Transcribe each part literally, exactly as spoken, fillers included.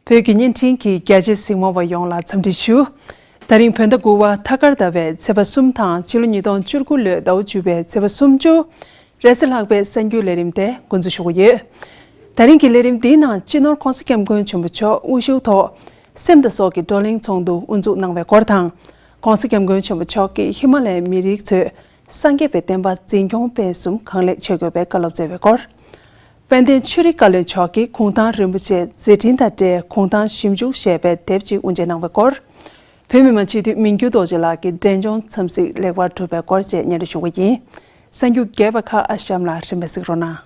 བོད་ཀྱི་བརྙན་འཕྲིན་གྱི་རྒྱ་ཆེའི་གཟིགས་མོ་བ་ཡོངས་ལ་འཚམས་འདྲི་ཞུ། ད་རིང་བོད་ཟླ་དགུ་པ་ཐ་སྐར་ཟླ་བའི་ཚེས་པ་གསུམ་དང་ཕྱི་ལོ་ཉིས་སྟོང་བཅུ་དགུ་ལོའི་ཟླ་བ་བཅུ་པའི་ཚེས་པ་སུམ་ཅུ། རེས་གཟའ་ལྷག་པའི་གསར་འགྱུར་ལས་རིམ་དེ་འགོ་འཛུགས་ཞུ་གི་ཡོད། ད་རིང་གི་ལས་རིམ་འདིའི་ནང་སྤྱི་ནོར་༸གོང་ས་༸སྐྱབས་མགོན་ཆེན་པོ་མཆོག་དབུ་བཞུགས་ཐོག་སེམས་དང་སྲོག་གི་བགྲོ་གླེང་ཚོགས་འདུ་དབུ་འཛུགས་གནང་བའི་སྐོར་དང་། ༸གོང་ས་༸སྐྱབས་མགོན་ཆེན་པོ་མཆོག་གིས་ཧི་མ་ལ་ཡའི་མི་རིགས་ཚོས་སངས་རྒྱས་པའི་བསྟན་པ་འཛིན་སྐྱོང་སྤེལ་གསུམ་གང་ལེགས་བྱེད་དགོས་པའི་བཀའ་སློབ་སྩལ་བའི་སྐོར། དཔལ་ལྡན་ཆོས་རིག་བཀའ་བློན་མཆོག་གིས་གུང་ཐང་རིན་པོ་ཆེའི་མཛད་འཕྲིན་དང་འབྲེལ་གུང་ཐང་ཞིབ་འཇུག་ཞེས་པའི་དེབ་ཅིག་དབུ་འབྱེད་གནང་བའི་སྐོར། བོད་མི་མང་སྤྱི་འཐུས་མིང་འགྱུར་རྡོ་རྗེ་ལགས་ཀྱི་འབྲས་ལྗོངས་འཚམས་གཟིགས་ལེགས་པར་གྲུབ་པའི་སྐོར་བཅས་སྙན་སྒྲོན་ཞུ་གི་ཡིན། གསར་འགྱུར་རྒྱས་པ་ཁག་ཨ་ཤམ་ལ་རིམ་པས་གཟིགས་རོགས་གནང་།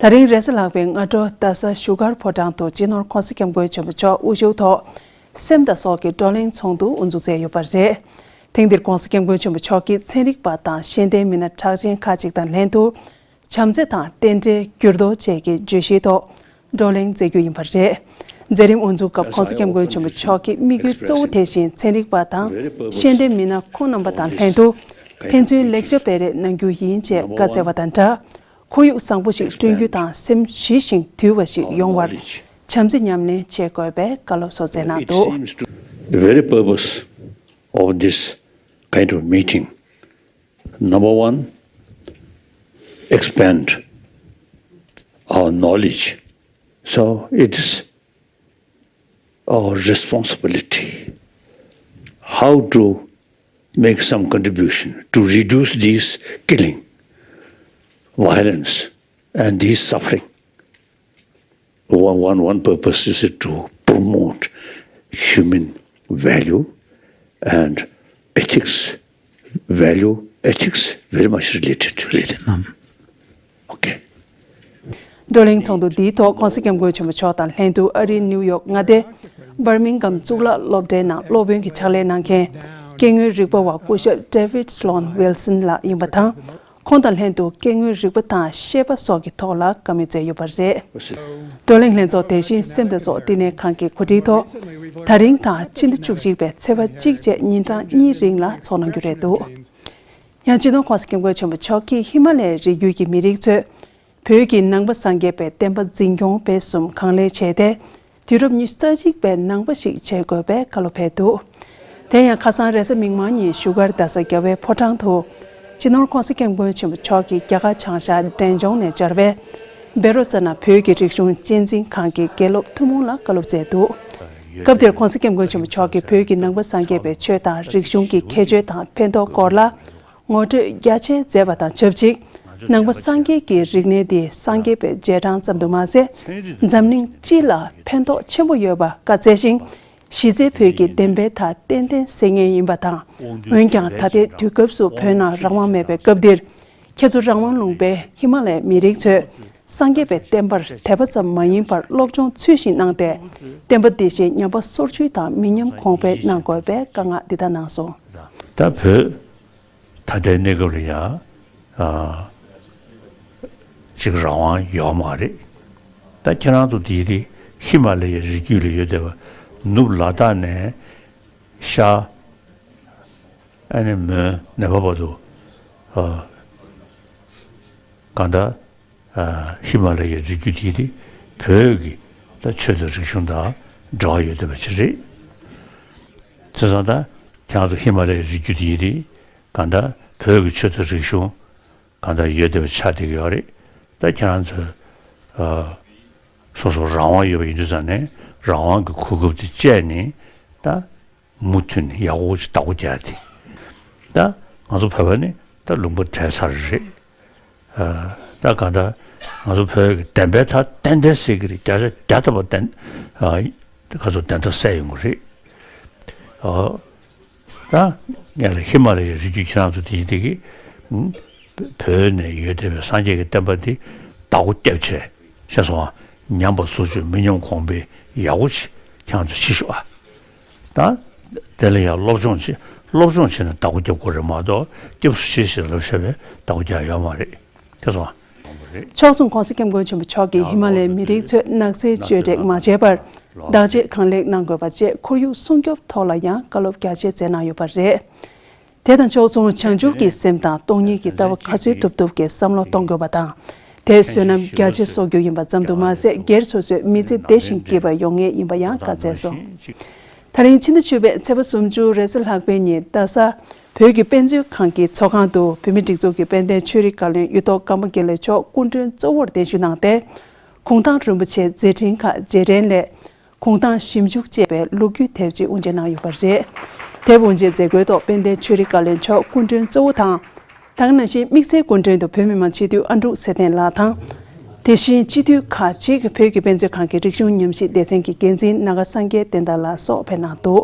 ད་རིང་རེས་གཟའ་ལྷག་པའི་སྔ་དྲོ་རྡ་ས་བཞུགས་སྒར་ཕོ་བྲང་དུ་སྤྱི་ནོར་༸གོང་ས་༸སྐྱབས་མགོན་ཆེན་པོ་མཆོག་དབུ་བཞུགས་ཐོག་སེམས་དང་སྲོག་གི་བགྲོ་གླེང་ཚོགས་འདུ་དབུ་འཛུགས་མཛད་ཡོད་པ་རེད། ཐེངས་འདིར་༸གོང་ས་༸སྐྱབས་མགོན་ཆེན་པོ་མཆོག་གིས་ཚན་རིག་པ་དང་ཤེས་ལྡན་མི་སྣ་གྲགས་ཅན་ཁག་ཅིག་དང་ལྷན་དུ། བྱམས་བརྩེ་དང་རྟེན་འབྲེལ་འགྱུར་ལྡོག་བཅས་ཀྱི་བརྗོད་གཞིའི་ཐོག་བགྲོ་གླེང་མཛད་རྒྱུ་ཡིན་པ་རེད། མཛད་རིམ་དབུ་འཛུགས་སྐབས་༸གོང་ས་༸སྐྱབས་མགོན་ཆེན་པོ་མཆོག་གིས་དམིགས་ཡུལ་གཙོ་བོ་དེ་བཞིན་ཚན་རིག་པ་དང་ཤེས་ལྡན་མི་སྣ་ཁོང་རྣམ་པ་དང་ལྷན་དུ་ཕན་ཚུན་ལེགས་ཆ་སྤེལ་རེས་གནང་རྒྱུ་ཡིན་ཅེས་བཀའ་སྩལ་བ་དང་སྦྲགས། ཁོར་ཡུག་བཟང་པོ་ཞིག་བསྐྲུན་རྒྱུ་དང་སེམས་ཞི་ཞིང་དུལ་བ་ཞིག་ཡོང་བར་བྱམས་བརྩེ་ཉམས་ལེན་བྱེད་དགོས་པའི་བཀའ་སློབ་སོགས་སྩལ་གནང་འདུག། The very purpose of this kind of meeting, number one, expand our knowledge. So it is our responsibility how to make some contribution to reduce this killing, violence, and this suffering. One, one, one purpose is to promote human value and ethics. Value, ethics very much related. Related. Okay. བགྲོ་གླེང་ཚོགས་འདུ་འདིའི་ཐོག་༸གོང་ས་༸སྐྱབས་མགོན་ཆེན་པོ་མཆོག་དང་ལྷན་དུ་ཨ་རིའི་ནིའུ་ཡོག་མངའ་སྡེ་བར་མིང་གྷམ་གཙུག་ལག་སློབ་གྲྭའི་ནང་སློབ་དཔོན་གྱི་ཕྱག་ལས་གནང་མཁན་སྐྱེ་དངོས་རིག་པ་བ་སྐུ་ཞབས་David Sloan Wilson་ལགས་ཡིན་པ་དང་། ཁོང་དང་ལྷན་དུ་སྐྱེ་དངོས་རིག་པ་དང་ཤེས་པ་སོགས་ཀྱི་ཐོག་ལ་བཀའ་མོལ་མཛད་ཡོད་པ་རེད། བགྲོ་གླེང་ལྷན་ཚོགས་དེ་བཞིན་སེམས་དང་སྲོག་བསྟི་གནས་ཁང་གི་གོ་སྒྲིག་ཐོག་ད་རིང་དང་ཕྱི་ཟླ་བཅུ་གཅིག་པའི་ཚེས་པ་གཅིག་བཅས་ཉིན་གྲངས་གཉིས་རིང་ལ་འཚོགས་གནང་རྒྱུ་རེད་འདུག། ཡང་སྤྱི་ནོར་༸གོང་ས་༸སྐྱབས་མགོན་ཆེན་པོ་མཆོག་གིས་ཧི་མ་ལ་ཡའི་རི་རྒྱུད་ཀྱི་མི་རིགས་ཚོས་བོད་ཀྱི་ནང་པ་སངས་རྒྱས་པའི་བསྟན་པ་འཛིན་སྐྱོང་སྤེལ་གསུམ་གང་ལེགས་བྱས་ཏེ། དུས་རབས་ཉི་ཤུ་རྩ་གཅིག་པའི་ནང་པ་ཞིག་བྱེད་དགོས་པའི་བཀའ་སློབ་ཕེབས་འདུག། དེ་ཡང་ཁ་སང་རེས་གཟའ་མིག་དམར་ཉིན་བཞུགས་སྒར་རྡ་ས་རྒྱལ་བའི་ཕོ་བྲང་དུ། སྤྱི་ནོར་༸གོང་ས་༸སྐྱབས་མགོན་ཆེན་པོ་མཆོག་གིས་རྒྱ་གར་བྱང་ཤར་འབྲས་ལྗོངས་ནས་བཅར་བའི་བཻ་རོ་ཙ་ན་བོད་ཀྱི་རིག་གཞུང་གཅེས་འཛིན་ཁང་གི་དགེ་སློབ་ཐུན་མོང་ལ་བཀའ་སློབ་སྩལ་འདུག། སྐབས་དེར་༸གོང་ས་༸སྐྱབས་མགོན་ཆེན་པོ་མཆོག་གིས་བོད་ཀྱི་ནང་པ་སངས་རྒྱས་པའི་ཆོས་དང་རིག་གཞུང་གི་ཁྱད་ཆོས་དང་ཕན་ཐོགས་སྐོར་ལ། ངོ་སྤྲོད་རྒྱ་ཆེ་མཛད་པ་དང་ཆབས་ཅིག། ནང་པ་སངས་རྒྱས་ཀྱི་རིག་གནས་འདི་སངས་རྒྱས་པའི་རྗེས་འབྲང་ཙམ་དུ་མ་ཟད། འཛམ་གླིང་སྤྱི་ལ་ཕན་ཐོགས་ཆེན་པོ་ཡོད་པ་བཀའ་སྩལ་ཞིང་། གཞི་རྩའི་བོད་ཀྱི་བདེན་པའི་མཐའ་ཏན་ཏན་གསལ་ངེས་ཡིན་པ་དང་། འོན་ཀྱང་ད་ལྟའི་དུས་སྐབས་སུ་བོད་ནང་རང་དབང་མེད་པའི་སྐབས་འདིར། ཁྱེད་ཚོ་རང་དབང་ལུང་པའི་ཧི་མ་ལ་ཡའི་མི་རིགས་ཚོས་སངས་རྒྱས་པའི་བསྟན་པར་དད་པ་ཙམ་མ་ཡིན་པར་སློབ་སྦྱོང་ཚུལ་བཞིན་གནང་སྟེ། བསྟན་པ་འདི་བཞིན་ཉམས་པ་སོར་ཆུད་དང་མི་ཉམས་གོང་འཕེལ་གནང་དགོས་པའི་བཀའ་མངགས་འདི་ལྟར་གནང་སོང་། ད་བོད། ད་ལྟའི་གནས་སྐབས་ལ་ཡང་ཨ་ཅིག་རང་དབང་ཡོད་མ་རེད། ད་ཁྱེད་རང་ཚོ་དེའི་རིགས་ཧི་མ་ལ་ཡའི་རི་རྒྱུད་ལ་ཡོད་བསྡད་པ་ནུབ་ལ་དྭགས་ནས་ཤར་ཨ་ནི་མོན་ནེ་པ་བར་དུ་ཨ་གང་ལྟར། ཧི་མ་ལ་ཡའི་རི་རྒྱུད་དེ་རེད། བོད་ཀྱི་ད་ཆོས་དང་རིག་གཞུང་དང་འབྲེལ་བ་ཡོད་བསྡད་པ་ཅིག་རེད། བྱས་ཙང་ད་ཁྱེད་རང་ཚོ་ཧི་མ་ལ་ཡའི་རི་རྒྱུད་དེ་རེད། གང་ལྟར་བོད་ཀྱི་ཆོས་དང་རིག་གཞུང་གང་ལྟར་ཡོད་བསྡད་པ་ཆགས་བསྡད་ཀྱི་ཡོད་རེད། ད་ཁྱེད་རང་ཚོས་ཨ་སོ་སོ་རང་དབང་ཡོད་པ་ཡིན་དུས་ཙང་ནས་རང་དབང་གི་གོ་སྐབས་དེ་སྤྱད་ནས་ད། མུ་མཐུད་ནས་ཡག་པོ་ཞིག་བདག་པོ་རྒྱག་ཡ་དེ། ད་ང་ཚོ་བོད་པ་ནི་ད་ལུང་པ་བྲལ་ཚར་རེད། ཨ་ད་གང་ལྟར་ང་ཚོ་བོད་ཀྱི་བདེན་པའི་མཐའ་ཏན་ཏན་གསལ་གྱི་རེད། བརྒྱ་ཆ་བརྒྱ་ཐམ་པ་བདེན་ཨ་ད་ག་ཚོད་བདེན་མཐའ་གསལ་ཡོང་གི་རེད། ཨ་ད་ངས་ལ་ཧི་མ་ལ་ཡའི་རི་རྒྱུད་ཁྱེད་རང་ཚོ་དེ་ཡིན་དེ་གི་བོད་ནས་ཡོད་བསྡད་པའི་སངས་རྒྱས་ཀྱི་བསྟན་པ་འདི་བདག་པོ་རྒྱབ་བྱས། ཤེས་སོང་ཨ། ཉམས་པ་སོར་ཆུད་མི་ཉམས་གོང་འཕེལ་ཡག་པོ་ཞིག་ཁྱེད་རང་ཚོ་བྱེད་ཤོག་ཨ། ད་དེ་ལ་ཡང་སློབ་སྦྱོང་བྱེད། སློབ་སྦྱོང་བྱེད་ན་བདག་པོ་རྒྱབ་དགོས་རེད་མ་གཏོགས་སྐྱབས་སུ་མཆི་ཞེས་ལབ་བྱས་པས་བདག་པོ་རྒྱག་ཡོད་མ་རེད། ཤེས་སོང་ཨ། ཕྱོགས་མཚུངས་༸གོང་ས་༸སྐྱབས་མགོན་ཆེན་པོ་མཆོག་གིས་ཧི་མ་ལའི་མི་རིགས་ཚོས་ནགས་ཚལ་གཅོད་འབྲེག་མ་བྱས་པར་བདག་གཅེས་གང་ལེགས་གནང་དགོས་པ་བཅས་ཁོར་ཡུག་སྲུང་སྐྱོབ་ཐོག་ལ་ཡང་བཀའ་སློབ་རྒྱ་ཆེ་སྩལ་གནང་ཡོད་པ་རེད། དེ་དང་ཕྱོགས་མཚུངས་བྱང་ཆུབ་ཀྱི་སེམས་དང་སྟོང་ཉིད་ཀྱི་ལྟ་བ་ག་ཚོད་ཐུབ་ཐུབ་ཀྱིས་བསམ་བློ་གཏོང་དགོས་པ་དང་། དེས་བསོད་ནམས་རྒྱ་ཆེ་གསོག་རྒྱུ་ཡིན་པ་ཙམ་དུ་མ་ཟད་སྒེར་སོ་སོའི་མི་ཚེ་བདེ་ཞིང་སྐྱིད་པར་ཡོང་ངེས་ཡིན་པ་ཡང་བཀའ་སྩལ་སོང་། ད་རིང་ཕྱི་ཟླ་བཅུ་པའི་ཚེས་པ་སུམ་ཅུ་རེས་གཟའ་ལྷག་པའི་ཉིན་རྡ་ས་བོད་ཀྱི་དཔེ་མཛོད་ཁང་གི་ཚོགས་ཁང་དུ་བོད་མིའི་སྒྲིག་འཛུགས་ཀྱི་དཔལ་ལྡན་ཆོས་རིག་བཀའ་བློན་གཡུ་ཐོག་ཀརྨ་དགེ་ལེགས་མཆོག་སྐུ་མགྲོན་གཙོ་བོར་གདན་ཞུ་གནང་སྟེ། གུང་ཐང་རིན་པོ་ཆེའི་མཛད་འཕྲིན་ཁག་རྗེས་དྲན་སླད། གུང་ཐང་ཞིབ་འཇུག་ཅེས་པའི་ལོ་རྒྱུས་དེབ་ཅིག་དབུ་འབྱེད་གནང་ཡོད་པ་རེད། དེབ་དབུ་འབྱེད་མཛད་སྒོའི་ཐོག་དཔལ་ལྡན་ཆོས་རིག་བཀའ་བློན་མཆོག་སྐུ་མགྲོན་གཙོ་བོ་དང་། ད་ག་ནང་བཞིན་དམིགས་བསལ་སྐུ་མགྲོན་དུ་བོད་མི་མང་སྤྱི་འཐུས་ཨ་འབྲུག་ཚེ་བརྟན་ལགས་དང་། དེ་བཞིན་སྤྱི་འཐུས་ཁག་ཅིག་བོད་ཀྱི་དཔེ་མཛོད་ཁང་གི་རིག་གཞུང་ཉམས་ཞིབ་སྡེ་ཚན་གྱི་འགན་འཛིན་ནཱ་ག་སངས་རྒྱས་བསྟན་དར་ལགས་སོགས་ཕེབས་གནང་འདུག་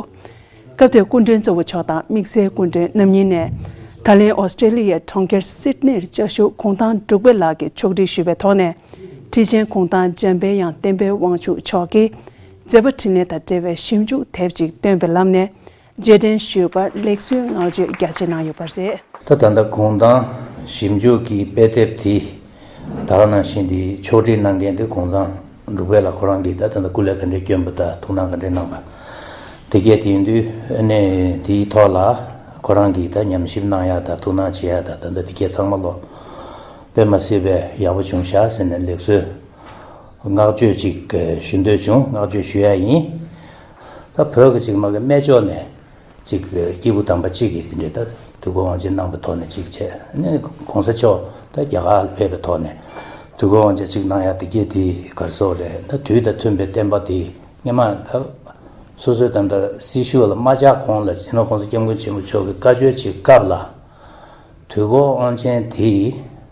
སྐབས་དེར་སྐུ་མགྲོན་གཙོ་བོ་མཆོག་དང་དམིགས་བསལ་སྐུ་མགྲོན་རྣམ་གཉིས་ནས་ད་ལན་ཨོ་སི་ཀྲེ་ལི་ཡའི་གྲོང་ཁྱེར་སིད་ནིར་བཅའ་བཞུགས་གུང་ཐང་འབྲུག་པའི་ལགས་ཀྱིས་ཕྱོགས་སྒྲིག་ཞུས་པའི་ཐོག་ནས། ཁྲི་ཆེན་གུང་ཐང་འཇམ་དཔལ་དབྱངས་བསྟན་པའི་དབང་ཕྱུག་མཆོག་གིས་མཛད་པ་འཕྲིན་ལས་དང་འབྲེལ་བའི་ཞིབ་འཇུག་དེབ་ཅིག་བཏོན་པའི་ལམ་ནས་རྗེས་དྲན་ཞུས་པར་ལེགས་གསོའི་བསྔགས་བརྗོད་རྒྱ་ཆེ་གནང་ཡོད་པ་རེད། ད་ད་ལྟ་གུང་ཐང་ཞིབ་འཇུག་གི་དཔེ་དེབ་དེ་ད་ག་ནང་བཞིན་དེ་ཕྱོགས་སྒྲིག་གནང་མཁན་དེ་གུང་ཐང་འབྲུག་པའི་ལགས་ཁོ་རང་གིས་ད་ད་ལྟ་སྐུ་ལས་ག་འདྲས་བསྐྱོན་པ་དང་ཐུགས་སྣང་ག་འདྲས་གནང་པ། དེ་གས་དེ་ཡིན་དུས་ཨ་ནི་དེའི་ཐོག་ལ་ཁོ་རང་གིས་ད་ཉམས་ཞིབ་གནང་ཡ་དང་ཐུགས་སྣང་བྱེད་ཡ་དང་ད་ལྟ་དེ་གས་ཚང་མ་ལོ་དཔེ་མ་སྲིད་པའི་ཡག་པོ་བྱུང་ཤག་ཟེར་ནས་ལེགས་གསོལ་བསྔགས་བརྗོད་ཅིག་ཞུ་འདོད་བྱུང་། བསྔགས་བརྗོད་ཞུ་ཡ་ཡིན། ད་བོད་ཀྱི་ཅིག་མ་གི་སྨད་ཕྱོགས་ནས་ཅིག་སྐྱེས་བུ་དམ་པ་གཅིག་གིས་དེ་འདྲའི་ད་དུས་འཁོར་དབང་ཆེན་གནང་པའི་ཐོག་ནས་ཅིག་བྱས་ནས་གོང་ས་མཆོག་ད་རྒྱ་གར་ལ་ཕེབས་པའི་ཐོག་ནས་དུས་འཁོར་དབང་ཆེན་ཅིག་གནང་ཡ་དེ་གས་དེ་ག་རེ་ཟེར་རེད། ད་དུས་དང་མཐུན་པའི་བསྟན་པ་དེ་སྔས་མ་ད་སོ་སོའི་ད་ལྟ་སྲི་ཞུ་ལ་མ་བཅར་གོང་ལ་སྤྱི་ནོར་གོང་ས་སྐྱབས་མགོན་ཆེན་པོ་མཆོག་གིས་བཀའ་ཆོས་བྱེད་སྐབས་ལ། དུས་འཁོར་དབང་ཆེན་དེ་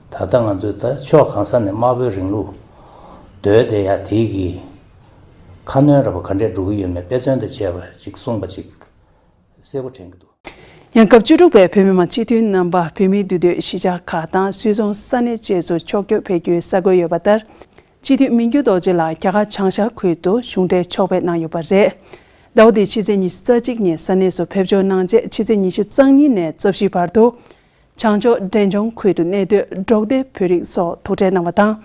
ད་ལྟ་ང་ཚོས་ད་ཕྱོགས་གང་ས་ནས་དམར་པོའི་རིང་ལུགས་གདོལ་བསྡད་ཡ་དེ་གི་ཁ་སྣོན་ར་བ་ག་འདྲས་འགྲོ་གི་ཡོད་མེད་དཔེ་མཚོན་དང་བཅས་པ་ཅིག་གསུངས་པ་ཅིག་གསལ་པོ་དྲན་གྱི་འདུག་ཡང་སྐབས་བཅུ་དྲུག་པའི་བོད་མི་མང་སྤྱི་འཐུས་རྣམ་པ་བོད་མིའི་འདུས་སྡོད་གཞིས་ཆགས་ཁག་དང་སུད་ཚོང་ས་གནས་བཅས་སུ་ཕྱོགས་བསྐྱོད་ཕེབས་རྒྱུའི་གསར་འགོད་ཡོད་པ་ལྟར། སྤྱི་འཐུས་མི་འགྱུར་རྡོ་རྗེ་ལགས་རྒྱ་གར་བྱང་ཤར་ཁུལ་དུ་གཞུང་འབྲེལ་ཕྱོགས་ཕེབས་གནང་ཡོད་པ་རེད། ཟླ་བ་འདིའི་ཕྱི་ཚེས་ཉི་ཤུ་རྩ་གཅིག་ཉིན་ས་གནས་སུ་ཕེབས་འབྱོར་གནང་རྗེས་ཕྱི་ཚེས་ཉི་ཤུ་རྩ་གཉིས་ནས་རྩ་བཞིའི་བར་དུ། བྱང་ཕྱོགས་འབྲས་ལྗོངས་ཁུལ་དུ་གནས་སྡོད་འབྲོག་སྡེ་བོད་རིགས་སོགས་ཐུག་འཕྲད་གནང་བ་དང་།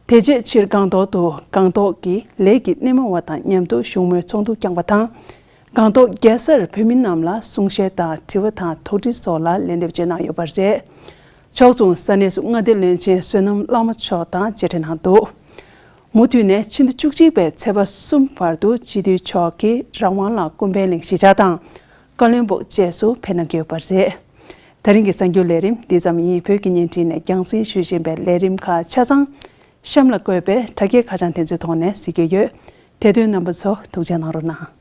དེ་རྗེས་ཕྱིར་སྒང་ཏོག་ཏུ་སྒང་ཏོག་གི་ལས་ཀྱི་སྣེ་མོ་བ་དང་མཉམ་དུ་བཞུགས་མོལ་ཚོགས་འདུ་བསྐྱངས་པ་དང་། སྒང་ཏོག་རྒྱལ་སར་བོད་མི་རྣམས་ལ་གསུང་བཤད་དང་དྲི་བ་དང་དོགས་འདྲི་སོགས་ལ་ལན་འདེབས་བཅས་གནང་ཡོད་པ་རེད། ཕྱོགས་མཚུངས་ས་གནས་སུ་མངའ་སྡེ་བློན་ཆེན་བསོད་ནམས་བླ་མ་མཆོག་དང་མཇལ་འཕྲད་གནང་འདུག་མུ་མཐུད་ནས་ཕྱི་ཟླ་བཅུ་གཅིག་པའི་ཚེས་པ་གསུམ་བར་དུ་སྤྱི་འཐུས་མཆོག་གིས་རང་དབང་ལ་ཀུན་ཕན་གླིང་གཞིས་ཆགས་དང་། བཀའ་བློན་སྦུག་བཅས་སུ་ཕེབས་གནང་གི་ཡོད་པ་རེད། ད་རིང་གི་གསར་འགྱུར་ལས་རིམ་འདི་ཙམ་ཡིན། བོད་ཀྱི་བརྙན་འཕྲིན་ནས་རྒྱང་སྲིང་ཞུ་བཞིན་པའི་ལས་རིམ་ཁག་ཆ་ཚང་གཤམ་ལ་བཀོད་པའི་དྲ་རྒྱའི་ཁ་བྱང་དེ་ཚོའི་ཐོག་ནས་གཟིགས་རྒྱུ་ཡོད། དེ་དོན་རྣམ་པ་ཚོ་ཐུགས་རྗེ་གནང་རོགས་གནང་།